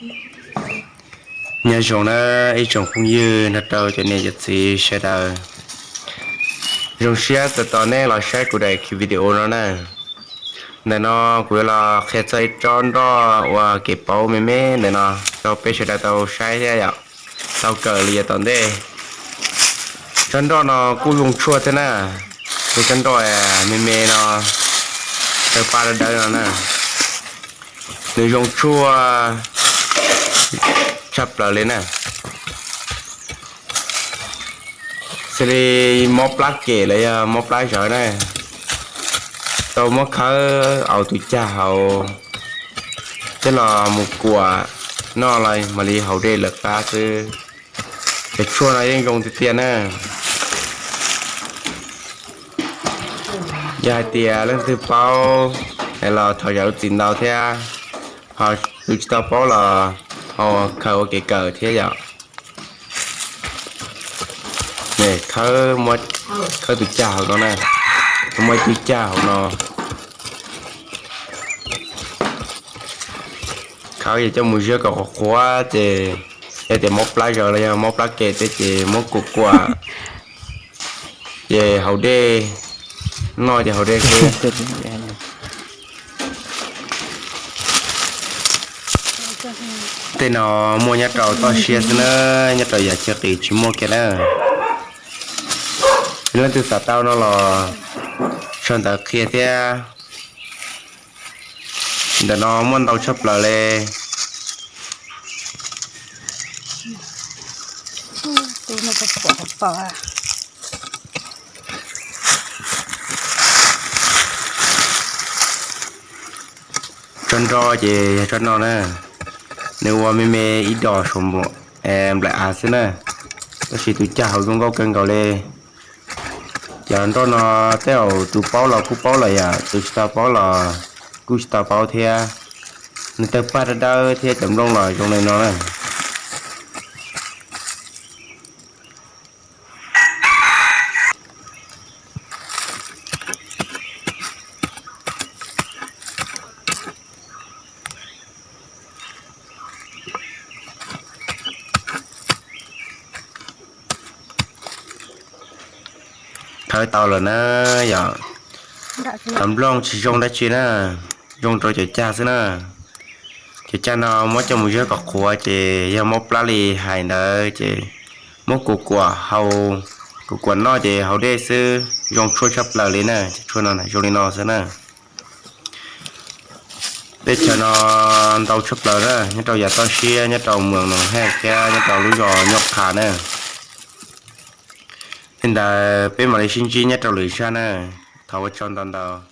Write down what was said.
Nyob zoo na ib tsoom phooj ywg nrog rau cov niam cov txiv sawv daws. Zoo siab tau tos nej los saib kuv daim video no na. Ntawm no kuv yuav los qhia txog ib tsob nroj ua kev paub me me ntawm no rau peb sawv daws tau saib thiab yom, tau kawm li yav tom ntej. Tsob nroj no kuj zoo tshuaj thiab na, tus tsob nroj me me no, tawg paj dawb dawb no na, nws zoo tshuaj tshaj plaws li na. Xws li mob plab kem los yog mob plab zawv na, tau muab khawb aus tus cag hauv coj los mus kuam noj los mam li haus dej lawv qab xwb. Cov tshuaj no yeej zoo tiag tiag na. Yog hais tias leej twg paub los thov zam lub txim ntau thiab, ho tus tsis tau paub los ho khaws ua kev kawm thiab yom. Khawb, khawb tus cag hauv no na, muaj ib tug cag hauv no. Khawb es coj mus ziab kom qhuav qhuav ces yog tias mob plab zawv los yog mob plab kem thiab ces muab kuam kuam ces haus dej, noj ces haus dej xwb. Tej no muaj nyob rau toj siab xwb na, nyob rau yam chaw qis tsis muaj kiag na. Leej twg xav tau no los sau ntawv qhia thiab. Ntawm no muaj ntau tshaj plaws li. Tsob nroj ces yog tsob no na, nws ua me me ib dos saum nplaim av xwb na, tab sis tus cag hauv zoo nkauj kawg nkaus li. Cov nroj no tej zaum tus paub los kuj paub lawm yom, tus tsis tau paub los kuj tsis tau paub thiab. Nws tawg paj dawb dawb thiab cov nplooj los zoo li no na. Khawb tau lawm na yom. Cov nplooj tsis zoo dab tsi na, zoo rau cov cag xwb na. Cov cag no muab coj mus ziab kom qhuav ces yog mob plab li hais ntawd ces muab kuam kuam haus, kuam kuam noj ces haus dej xwb, zoo tshuaj tshaj plaws li na. Cov tshuaj no zoo li no xwb na. Teb chaws no ntau tshaj plaws na, nyob rau yav toj siab, nyob rau Moos Noos Haj thiab nyob rau lub zos Nyuj Qha na. Li ntawd peb mam li sib ntsib nyob rau lwm zaj na. Thov ua tsaug ntau ntau.